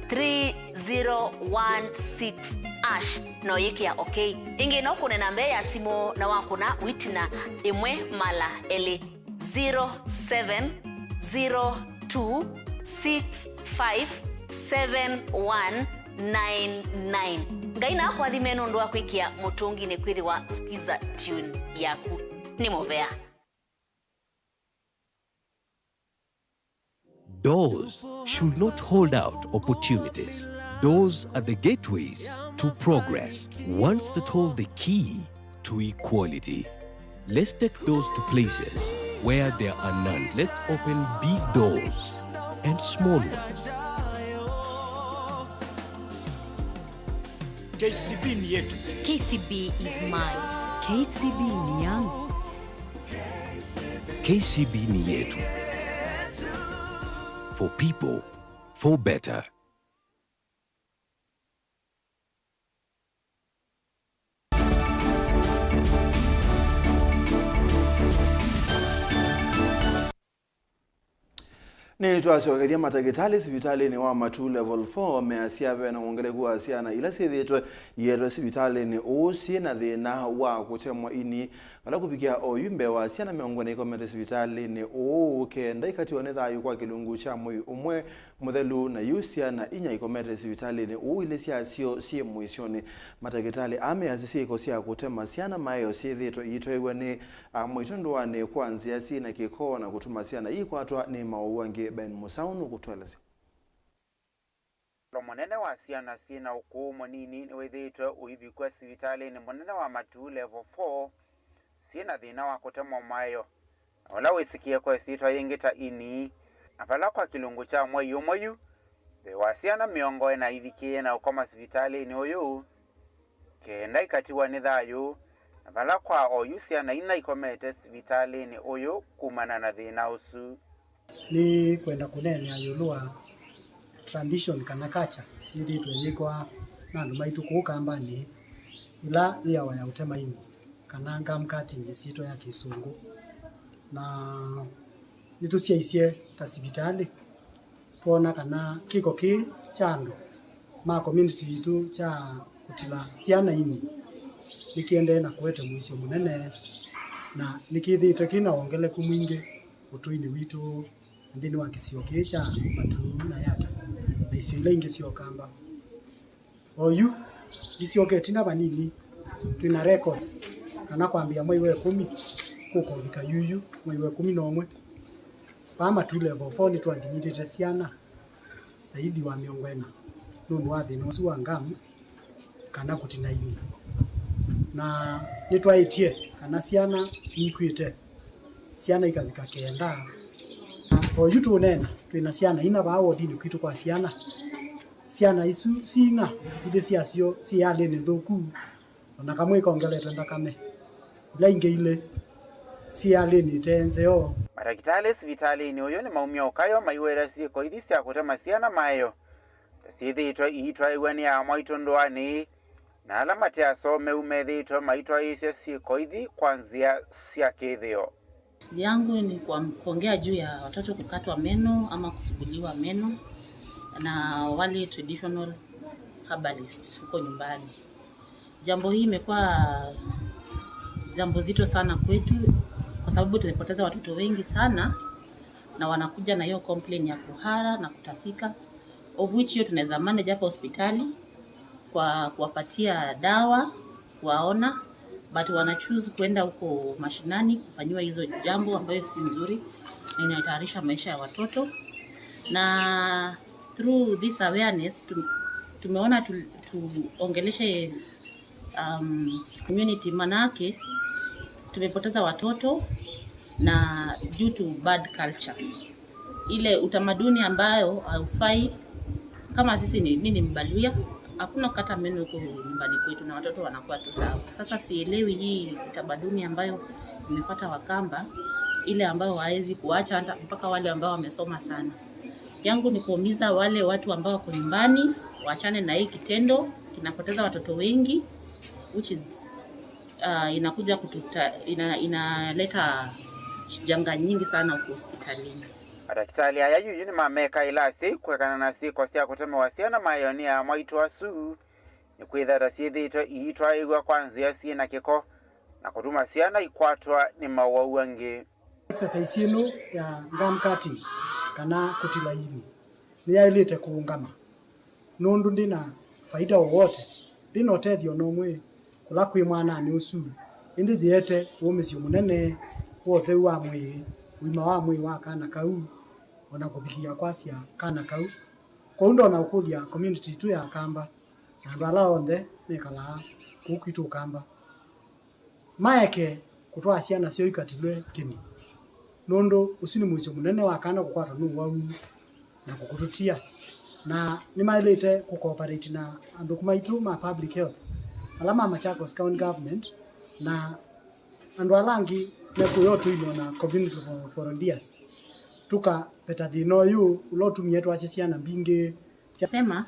three zero one six hash, na ũyĩkĩa okay. Ĩngĩ no kũne namba ya simũ na wakũna wĩtina ĩmwe mala elĩ. Zero seven zero two six five seven one nine nine. Ngai nakũathime nũndũ wa kwĩkĩa mũtũnginĩ kwĩthĩwa Skiza Tune yaku. Nĩ mũvea. Doors should not hold out opportunities. Doors are the gateways to progress. Once that hold the key to equality. Let's take doors to places where there are none. Let's open big doors and small ones. K C B ni yetu. K C B is mine. K C B ni yangu. K C B ni yetu. For people, for better. Nĩtwasyokethya matakĩtalĩ sivitalĩnĩ wa Matuu Level four measya ve na wongeleku wa syana ila syĩthĩĩtwe ietwe sivitalĩnĩ ũũ syĩ na thĩna wa kũtemwa ini, vala kũvikĩa oyu mbee wa syana mĩongo ĩna ikomete sivitalĩnĩ ũũ kenda ikatiwa nĩ thayũ kwa kĩlungu kya mwei ũmwe mũthelu, na yu syana inya ikomete sivitalĩnĩ ũũ ilĩ syasyo syĩ mũisyonĩ. Matakĩtalĩ aa measya syĩko sya kũtema syana maeo syĩthĩĩtwe iitwaĩw'a nĩ amwe itũndũanĩ kwa nzĩa syĩ na kĩko na kũtuma syana iikwatwa nĩ maũwau angĩ. Ben Mũsaũ nũkũtũelesya. Ũlo mũnene wa syana syĩ na ũkũũ mũnini nĩwĩthĩĩtwe ũivikwa sivitalĩnĩ mũnene wa Matuu Level four syĩ na thĩna wa kũtemwa maeo, na ũla wĩsĩkĩe kwa ĩsyĩtwa yĩngĩ ta ini, na vala kwa kĩlungu kya mwei ũmwe yu, mbee wa syana mĩongo ĩna ivikĩĩe na ũkoma sivitalĩnĩ ũyũ, kenda ikatiwa nĩ thayũ, na vala kwa oyu syana inya ikomete sivitalĩnĩ ũyũ kumana na thĩna ũsu. Nĩ kwenda kũneenea ĩũlũ wa tradition kana culture yĩthĩĩtwe yĩkwa na andũ maitũ kũu kambanĩ, ĩla yĩawa ya ũtema ini, kana gum cutting ĩsyĩtwa ya Kĩsũngũ. Na nĩtũsyaisye ta sivitalĩ, twoona kana kĩko kĩĩ kya andũ ma community yitũ kya kũtila syana ini nĩkĩendee na kũete mũisyo mũnene, na nĩkĩthĩĩtwe kĩ na wongeleku mwingĩ ũtũinĩ witũ nthĩnĩ wa kĩsio kĩĩ kya Matuu na Yatta na isio ila ingĩ sya Ũkamba. Oyu ndisyoka ĩtina vanini, twĩ na records kana kwambĩĩa mwei wa ĩkũmi kũka ũvika yuyu mwei wa ĩkũmi na ũmwe, vaa Matuu Level four nĩtwanginyĩtĩte syana saidi wa mĩongo ĩna nũndũ wa thĩna ũsu wa ngamu kana kũtina ini. Na nĩtwaĩtye kana syana nikw'ĩte, syana ikavika kenda. Na oyu tũũneena, twĩ na syana ina vaa wodinĩ kwitũ kwa syana. Syana isu sina, ilĩ syasyo syĩ halĩnĩ nthũku, o na kamwe ikongeletwe nthakame. Ila ingĩ ilĩ syĩ halĩnĩ ite nzeo. Matakĩtalĩ sivitalĩnĩ ũyũ nĩmaumya ũkayo maiweta syĩko ithi sya kũtema syana maeo ta syĩthĩĩtwe iitwaĩw'a nĩ amwe itũndũanĩ, na ala mate asomeu methĩĩtwe maitwaĩĩsya syĩko ithi kwa nzĩa sya kĩthĩo. Yangu ni kwa-, kuongea juu ya watoto kukatwa meno ama kusuguliwa meno na wale traditional herbalist huko nyumbani. Jambo hii imekuwa jambo zito sana kwetu kwa sababu tumepoteza watoto wengi sana na wanakuja na hiyo complain ya kuhara na kutapika, of which hiyo tunaweza manage hapa hospitali kwa kuwapatia dawa, kuwaona, but wana choose kwenda huko mashinani kufanyiwa hizo jambo ambayo si nzuri na inahatarisha maisha ya watoto. Na through this awareness, tu-, tumeona tu-, tuongeleshe, um, community, manake tumepoteza watoto na due to bad culture. Ile utamaduni ambayo haufai. Kama sisi ni, mimi ni Mbaluya, hakuna kukata meno huko nyumbani kwetu na watoto wanakuwa tu sawa. Sasa sielewi hii utamaduni ambayo imepata Wakamba, ile ambayo hawawezi kuacha hata mpaka wale ambao wamesoma sana. Yangu ni kuumiza wale watu ambao wako nyumbani, waachane na hii kitendo, kinapoteza watoto wengi. which is, uh, inakuja kututa, ina, inaleta janga nyingi sana huku hospitalini. Adakitali aya yuyu nĩmameka ĩla asyai kũekana na syĩko sya kũtemewa syana maĩonĩ ya mwaitũ asu, nĩkwĩthata syĩthĩĩtwe iitwaĩĩw'a kwa nzĩa syĩ na kĩko na kũtuma syana ikwatwa nĩ mawau angĩ. Exercise ĩno ya gum cutting kana kũtila ivi nĩyaĩlĩte kũũngama, nũndũ ndĩ na faida wowote, ndĩ na ũtethyo o na ũmwe kũla kwĩ mwananĩ ũsu, ĩndĩ yĩete wũmĩsyo mũnene wa ũtheu wa mwĩĩ, ũima wa mwĩĩ wa kana kau, o na kũvikĩa kwasya kana kau. Kwoou ndonya ũkũlya community yitũ ya Akamba na andũ ala onthe mekalaa kũu kwitũ Ũkamba, maeke kũtwaa syana syoo ikatilwe kĩni, nũndũ ũsu nĩ mũisyo mũnene wa kana kũkwatwa nĩ ũwau na kũkũtũtia. Na nĩmaĩlĩte kũcooperate na andũ maitũ ma public health, ala ma Machakos County Government, na andũ ala angĩ mekũya ũtũinĩ, o na community vo-, volunteers, tũkaveta thĩna ũyũ ũla ũtumie twasya syana mbingĩ sya Sema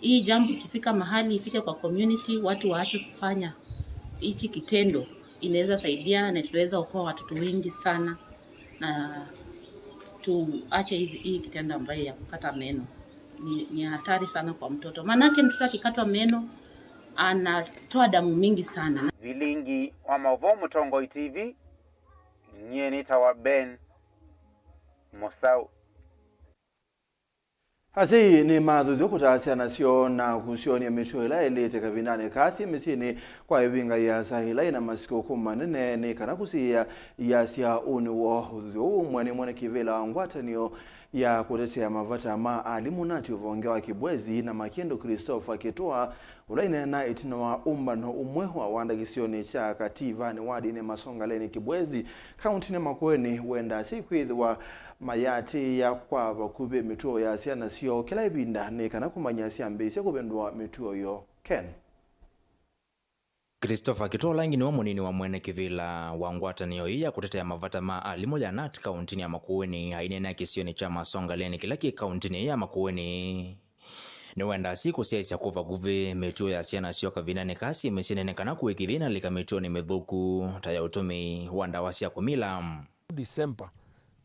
hii jambo ikifika mahali ifike kwa community, watu waache kufanya hichi kitendo, inaweza saidia na tunaweza okoa watoto wengi sana, na tuache hizi, hii kitendo ambayo ya kukata meno ni, ni hatari sana kwa mtoto, maanake mtoto akikatwa meno anatoa damu mingi sana. Vilingi wa maũvoo Mũtongoi T V, nyie nĩtawa Ben Mũsaũ. Asyai nĩmathuthw'a kũtaa syana syoo na kũsyonea mĩtuo ĩla yaĩlĩte kavindanĩ kaa syĩ mĩsyĩnĩ kwa ĩvinga ĩasa ĩla yĩna masikũkũ manene, nĩ kana kũsiĩĩa iasya ũnĩ woo. Ũthuthyo ũũ mwene mwene kĩvĩla wa ngwatanĩo ya kũtetea mavata ma alimũ Nati ũvonge wa Kibwezi na Makĩndũ Christopher Kĩtũa, ũla aineena ĩtina wa ũmbano ũmwe wa wanda kĩsionĩ kya Kativani wadinĩ Masongaleni Kibwezi, kauntinĩ Makueni, wendaa asyai kwĩthĩwa mayatĩĩa kwa vakuvĩ mĩtuo ya syana syoo kĩla ĩvinda nĩ kana kũmanya syambĩĩsye kũvĩndũa mĩtuo yoo. Ken. Christopher Kĩtũa ũla ĩngĩ nĩwe mũnini wa mwene kĩvĩla wa ngwatanĩo ĩĩ ya kũtetea mavata ma alimũ ya Nat kauntinĩ ya Makueni, aineenea kĩsionĩ kya Masongaleni kĩla kĩ kauntinĩ ĩĩ ya Makueni. Nĩwendaa asyai kũsyaĩĩsya kũ vakuvĩ mĩtuo ya syana syoo kavindanĩ kaa syĩ mĩsyĩnĩ nĩ kana kũĩkĩĩthya ĩnalika mĩtuonĩ mĩthũku ta ya ũtũmĩi wa ndawa sya kũmila. December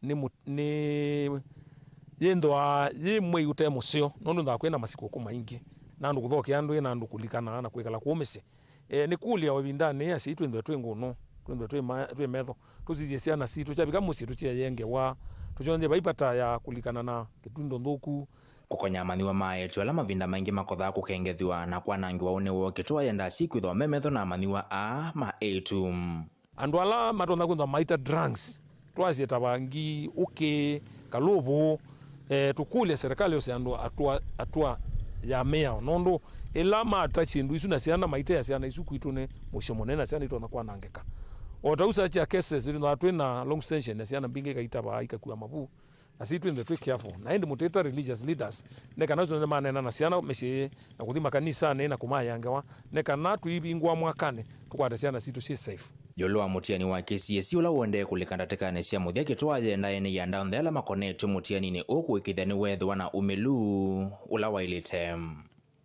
nĩ mũ-, nĩ yĩthĩawa yĩ mwei ũte mũseo, nũndũ ndaa kwĩna masikũkũ maingĩ, na andũ kũthokea ndũĩ na andũ kũlikanaa na kwĩkala kũũ mĩsyĩ. E, nĩ kũlya o ĩvindanĩ yĩĩ asyai twĩthwe twĩ ngũnũ, twĩthwe twĩ ma-, twĩ metho, tũsisye syana sitũ, kyavika mũsyĩ tũkyeyĩe ngewa, tũkyonthye vai vata ya kũlikana na kĩtundo nthũku. Kũkonya amanyĩw'a ma eĩtu ala mavinda maingĩ makothaa kũkengethw'a na kwanangĩwa ũnĩ woo, Kĩtũa yendaa asyai kwĩthĩwa me metho na amanyĩw'a aa ma eĩtu. Andũ ala matonya kwĩthwa maita drugs, twasye ta vangi, ũkĩ, kalũvũ, eh, tũkũlya serikali yose andũ atũa, atũa ya mĩao, nũndũ ĩla mata syĩndũ isu na syana maitea syana isu kwitũ nĩ mũisyo mũnene na syana itonya kwanangĩka. O ta ũu such a cases, twĩthĩawa twĩ na long session ya syana mbingĩ ikaita vaa ikakua mavu. Na si twĩnthe twĩ careful. Na ĩndĩ mũtĩta religious leaders, nĩ kana ũsu nĩ maneena na syana mĩsyĩ na kũthi makanisanĩ na kũmaĩa ngewa, nĩ kana tũivingũa mwakanĩ, tũkwate syana sitũ syĩ safe. Ĩũlũ wa mũtiani wa K C S E ũla ũendee kũlika ndatĩkanĩ sya mũthya, Kĩtũa yendaa ene ĩanda onthe ala makonetw'e mũtianinĩ ũũ kũĩkĩĩthya nĩweethĩwa na ũmĩlu ũla waĩlĩte.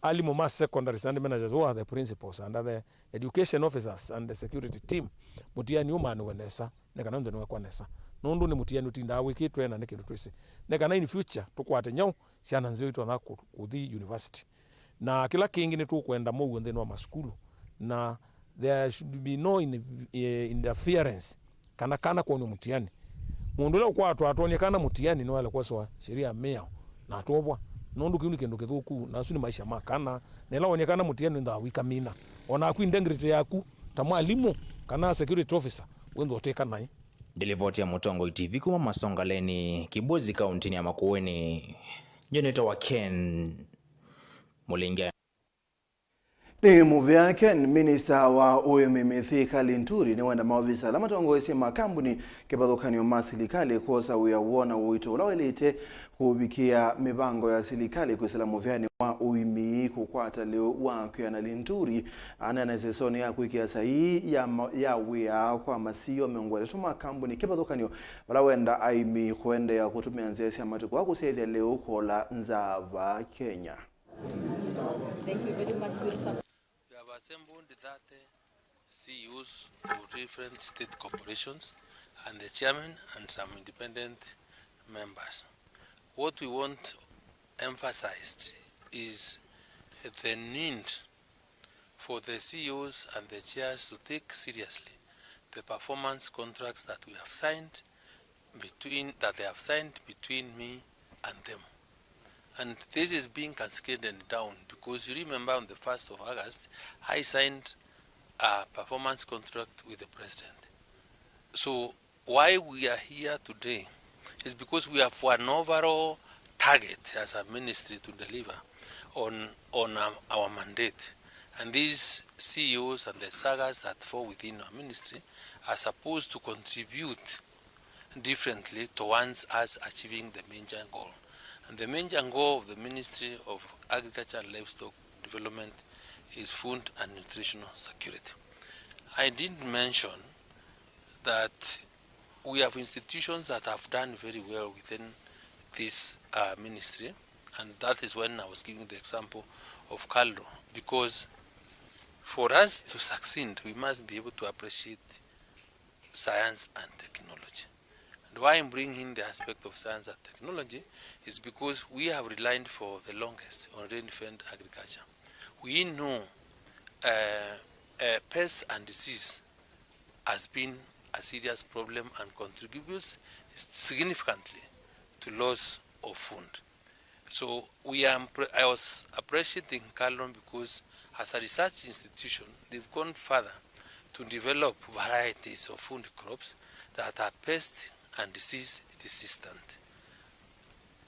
Alimũ ma secondary standard managers, who are the principals and the education officers and the security team, mũtiani ũmanĩwe nesa, nĩ kana ũnthe nĩwekwa nesa. Nũndũ nĩ mũtiani ũtindaa wĩkĩtwe na nĩ kĩndũ twĩsĩ. Nĩ kana in future tũkwate nyaũ syana nzeo itonya kũ-, kũthi university. Na kĩla kĩngĩ nĩtũkwenda mow'o nthĩnĩ wa masukulu. Na there should be no in-, eh, interference kana kana kwonw'a mũtiani. Mũndũ ũla ũkwatwa atony'a kana mũtiani nĩwaĩle kwosewa sheria ya mĩao na atũovwa, nũndũ kĩu nĩ kĩndũ kĩthũku, na asu nĩ maisha ma kana, na ĩla wony'a kana mũtiani wĩthĩawa wĩkamina. O naku integrity yaku ta mwalimũ kana security officer wĩthĩwa ũtĩka naĩ. Ndĩ livoti ya Mũtongoi T V kuma Masongaleni, Kibwezi, kauntinĩ ya Makueni, nyie nĩtawa Ken Mũlinge. Nĩ mũvea Ken, minista wa ũĩmi Mithika Linturi nĩwenda maovisa ala matongoesye makambuni kĩvathũkany'o ma silikalĩ kwosa wĩa woo na ũito ũla waĩlĩte kũvikĩa mĩvango ya silikalĩ kwĩsĩla mũveanĩ wa ũĩmi kũkwata lĩu wa kwĩana. Linturi aneena ĩsesonĩ ya kwĩkĩa saii ya ma-, ya wĩa kwa masiio mĩongo ĩtatũ ma kambuni kĩvathũkany'o vala wenda aĩmi kũendeea kũtũmĩa nzĩa sya matukũ aa kũsyaĩthya lĩu kũola nza vaa Kenya. Thank you very much, Wilson. We have assembled thirty C E Os of different state corporations and the chairman and some independent members. What we want emphasized is the need for the C E Os and the chairs to take seriously the performance contracts that we have signed between, that they have signed between me and them. And this is being cascaded down because you remember on the first of August, I signed a performance contract with the president. So why we are here today is because we have an overall target as a ministry to deliver on, on our, our mandate. And these C E Os and the sagas that fall within our ministry are supposed to contribute differently towards us achieving the major goal. And the major goal of the Ministry of Agriculture and Livestock Development is food and nutritional security. I did mention that we have institutions that have done very well within this, uh, ministry, and that is when I was giving the example of KALRO, because for us to succeed, we must be able to appreciate science and technology. And why I'm bringing in the aspect of science and technology is because we have relied for the longest on rain-fed agriculture. We know, uh, uh, pests and disease has been a serious problem and contributes significantly to loss of food. So we are, I was appreciating KALRO because as a research institution, they've gone further to develop varieties of food crops that are pest and disease resistant.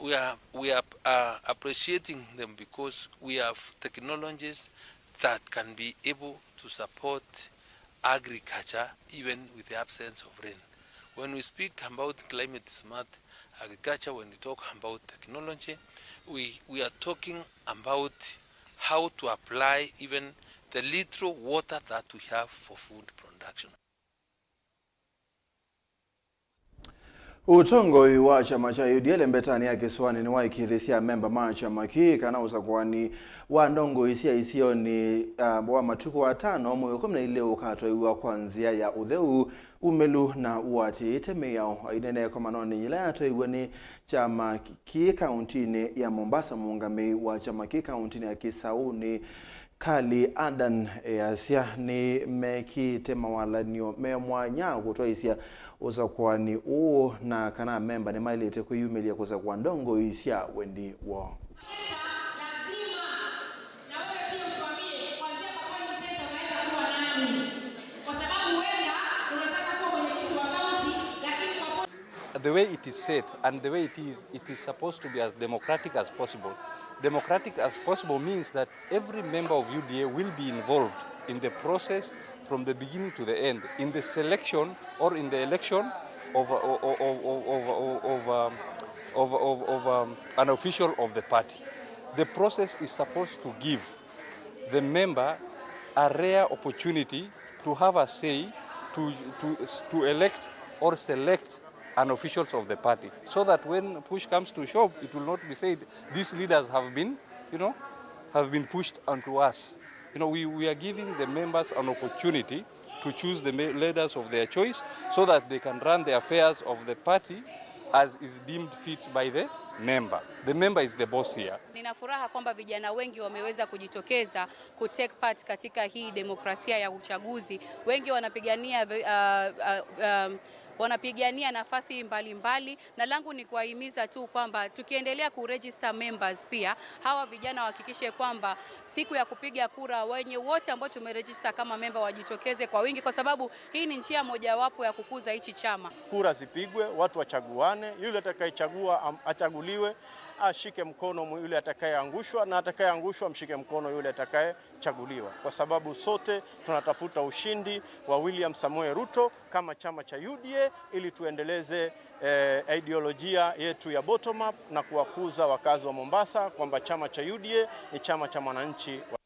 We are, we are, uh, appreciating them because we have technologies that can be able to support agriculture even with the absence of rain. When we speak about climate smart agriculture, when we talk about technology, we, we are talking about how to apply even the little water that we have for food production. Ũtongoi wa kyama kya U D A lembetanĩ ya kĩsũanĩ nĩwaĩkĩĩthĩsye amemba ma kyama kĩĩ kana ũsakũani wa ndongoi sya isionĩ, ah, wa matukũ atano mwei wa ĩkũmi na ilĩ ũkatwaiwa kwa nzĩa ya ũtheu, umĩlu na ũatĩĩte mĩao. Aineenea ĩkomanonĩ yĩla yatwaiwe nĩ kyama kĩĩ kaũntinĩ ya Mombasa, mũũngamĩi wa kyama kĩĩ kaũntinĩ ya Kĩsaũnĩ, Kali Adan easya nĩmekĩte mawalany'o me mwanya kũtwaĩsya ũsakũani ũũ na kana amemba nĩmaĩlĩte kwĩyumĩlya kũsakũa ndongoi sya wendi woo. Lazima na wewe pia utuambie kuanzia kwa polling center unaweza kuwa nani? Kwa sababu huenda unataka kuwa mwenyekiti wa kaunti, lakini kwa The way it is set and the way it is, it is supposed to be as democratic as possible. Democratic as possible means that every member of U D A will be involved in the process from the beginning to the end, in the selection or in the election of, of, of, um, of, of, of, um, an official of the party. The process is supposed to give the member a rare opportunity to have a say to, to, to elect or select an officials of the party, so that when push comes to shove, it will not be said, "These leaders have been, you know, have been pushed onto us." You know, we, we are giving the members an opportunity to choose the me-, leaders of their choice so that they can run the affairs of the party as is deemed fit by the member. The member is the boss here. Nina furaha kwamba vijana wengi wameweza kujitokeza ku take part katika hii demokrasia ya uchaguzi. Wengi wanapigania, uh, uh, um, wanapigania nafasi mbalimbali, na langu ni kuwahimiza tu kwamba tukiendelea ku register members pia, hawa vijana wahakikishe kwamba siku ya kupiga kura wenye wote ambao tumeregister kama member wajitokeze kwa wingi, kwa sababu hii ni njia mojawapo ya kukuza hichi chama. Kura zipigwe, watu wachaguane, yule atakayechagua am-, achaguliwe, ashike mkono mu-, yule atakayeangushwa, na atakayeangushwa amshike mkono yule atakayechaguliwa, kwa sababu sote tunatafuta ushindi wa William Samoei Ruto kama chama cha U D A ili tuendeleze, eh, ideolojia yetu ya bottom up na kuwakuza wakazi wa Mombasa kwamba chama cha U D A ni chama cha mwananchi wa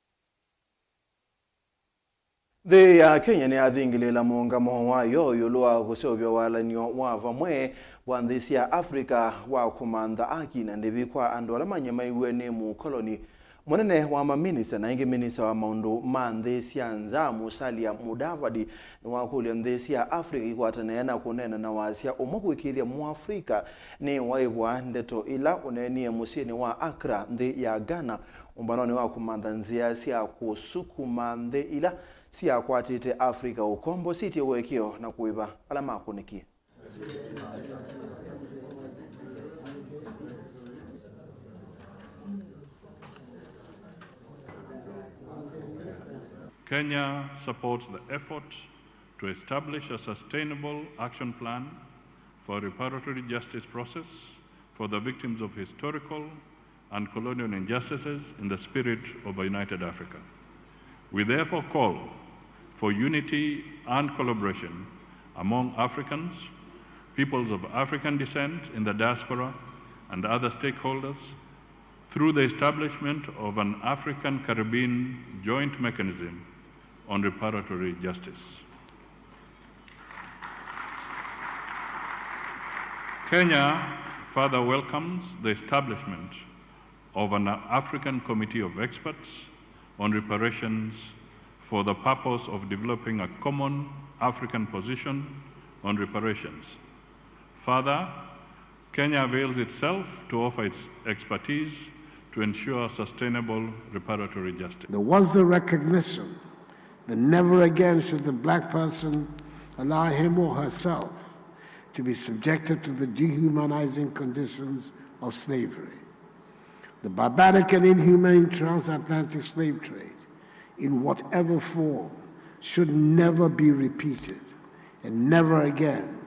Nthĩ ya Kenya nĩyathingĩlĩĩla mũũngamo wayo ĩũlũ wa kũseũvya walany'o wa vamwe wa nthĩ sya Africa wa kũmantha aki na ndĩvi kwa andũ ala manyamaiw'e nĩ mũkoloni Mũnene wa maminista na ĩngĩ minista wa maũndũ ma nthĩ sya nza, Musalia Mudavadi, nĩwakũlya nthĩ sya Africa ikwatanĩe na kũneena na wasya ũmwe kũĩkĩĩthya Mũafrika nĩwaĩvwa ndeto ila ũneenie mũsyĩnĩ wa Accra, nthĩ ya Ghana, ũmbanonĩ wa kũmantha nzĩa sya kũsukuma nthĩ ila syakwatĩte Africa ũkombo syĩtye ũekeo na kũĩva ala makũnĩkie. Kenya supports the effort to establish a sustainable action plan for reparatory justice process for the victims of historical and colonial injustices in the spirit of a united Africa. We therefore call for unity and collaboration among Africans, peoples of African descent in the diaspora, and other stakeholders through the establishment of an African-Caribbean joint mechanism on reparatory justice. Kenya further welcomes the establishment of an African Committee of Experts on Reparations for the purpose of developing a common African position on reparations. Further, Kenya avails itself to offer its expertise to ensure sustainable reparatory justice. There was the recognition that never again should the black person allow him or herself to be subjected to the dehumanizing conditions of slavery. The barbaric and inhumane transatlantic slave trade, in whatever form, should never be repeated, and never again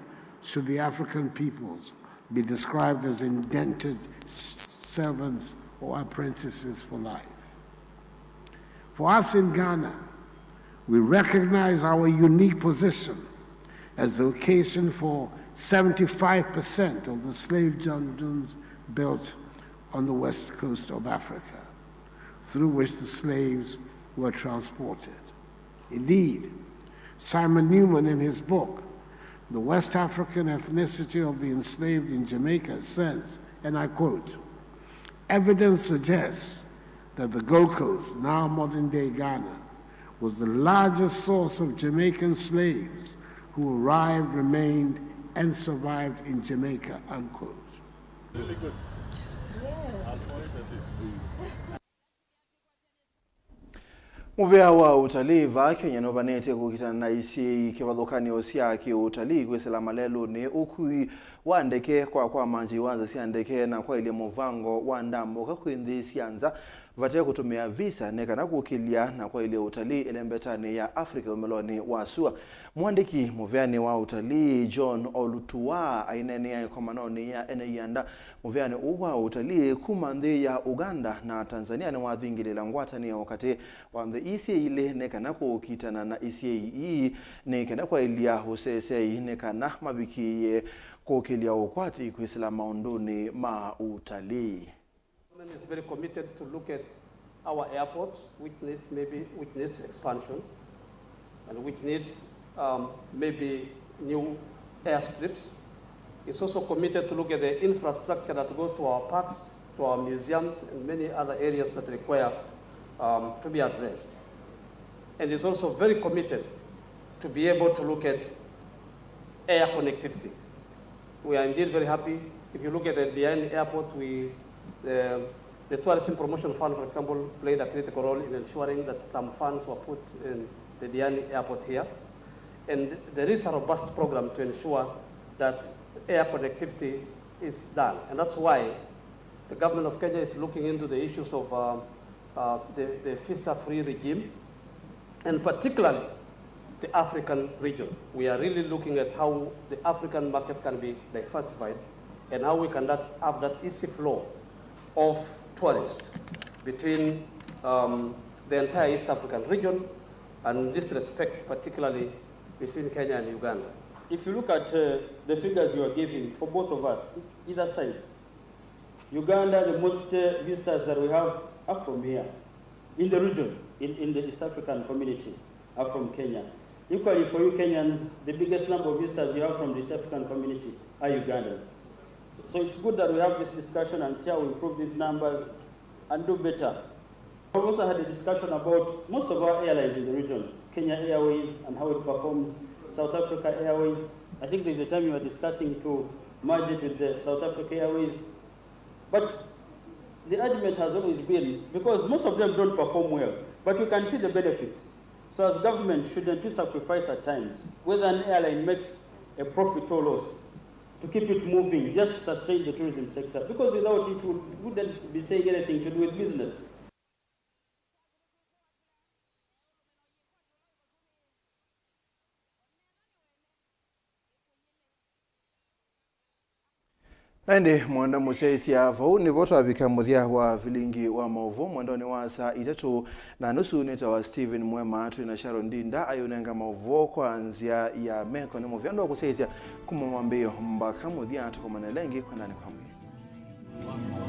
should the African peoples be described as indentured s-, servants or apprentices for life. For us in Ghana, we recognize our unique position as the location for seventy-five percent of the slave dungeons built on the west coast of Africa, through which the slaves were transported. Indeed, Simon Newman, in his book, The West African Ethnicity of the Enslaved in Jamaica, says, and I quote, "Evidence suggests that the Gold Coast, now modern-day Ghana, was the largest source of Jamaican slaves who arrived, remained, and survived in Jamaica," unquote. Mũvea wa ũtalii vaa Kenya nũvanĩtye kũkitana na isyai kĩvathũkany'o sya kĩ-ũtalii kwĩsĩla malelũnĩ, ũkui wa ndeke, kwa kwamantya iwanza sya ndeke, na kwaĩlya mũvango wa ndambũka kwĩ nthĩ sya nza vate kũtũmĩa visa nĩ kana kũkĩlya na kwaĩlya ũtalii ĩlembetanĩ ya Africa ũmĩlonĩ wa sua. Mũandĩki mũveanĩ wa ũtalii John Olutuwa aineenea ĩkomanonĩ ya ene ianda mũveanĩ ũũ wa ũtalii kuma nthĩ ya Uganda na Tanzania nĩwathingĩlĩla ngwatanĩo katĩ wa nthĩ ii syĩ ilĩ nĩ kana kũkitana na isyai ii nĩ kenda kwaĩlya ũseseei nĩ kana mavikĩĩe kũkĩlya ũkwati kwĩsĩla maũndũnĩ ma ũtalii. Government is very committed to look at our airports, which needs maybe, which needs expansion and which needs, um, maybe new airstrips. It's also committed to look at the infrastructure that goes to our parks, to our museums, and many other areas that require, um, to be addressed. And is also very committed to be able to look at air connectivity. We are indeed very happy. If you look at the Diani Airport, we, the, the Tourism Promotion Fund, for example, played a critical role in ensuring that some funds were put in the Diani Airport here. And there is a robust program to ensure that air connectivity is done. And that's why the government of Kenya is looking into the issues of, uh, uh, the, the visa-free regime, and particularly the African region. We are really looking at how the African market can be diversified and how we can that, have that easy flow of tourists between, um, the entire East African region, and in this respect, particularly between Kenya and Uganda. If you look at, uh, the figures you are giving for both of us, either side, Uganda, the most, uh, visitors that we have are from here, in the region, in, in the East African community, are from Kenya. Equally, for you Kenyans, the biggest number of visitors you have from the East African community are Ugandans. So, so it's good that we have this discussion and see how we improve these numbers and do better We also had a discussion about most of our airlines in the region, Kenya Airways and how it performs, South Africa Airways. I think there's a time you were discussing to merge it with the South Africa Airways. But the argument has always been, because most of them don't perform well, but we can see the benefits. So as government, shouldn't we sacrifice at times, whether an airline makes a profit or loss, to keep it moving, just to sustain the tourism sector? Because without it, we wouldn't be saying anything to do with business. Na ĩndĩ mwenda mũsyaĩĩsya, vau nĩvo twavika mũthya wa vilingi wa maũvoo mwendonĩ wa saa itatũ na nusu. Nĩtawa Stephen Mwema, twĩ na Sharon Ndinda ayũnenga maũvoo kwa nzĩa ya meko. Nĩ mũvea ndwa kũsyaĩĩsya kuma mwambĩĩo mbaka mũthya. Tũkomane lengi kwendanĩ kwa mwĩĩ.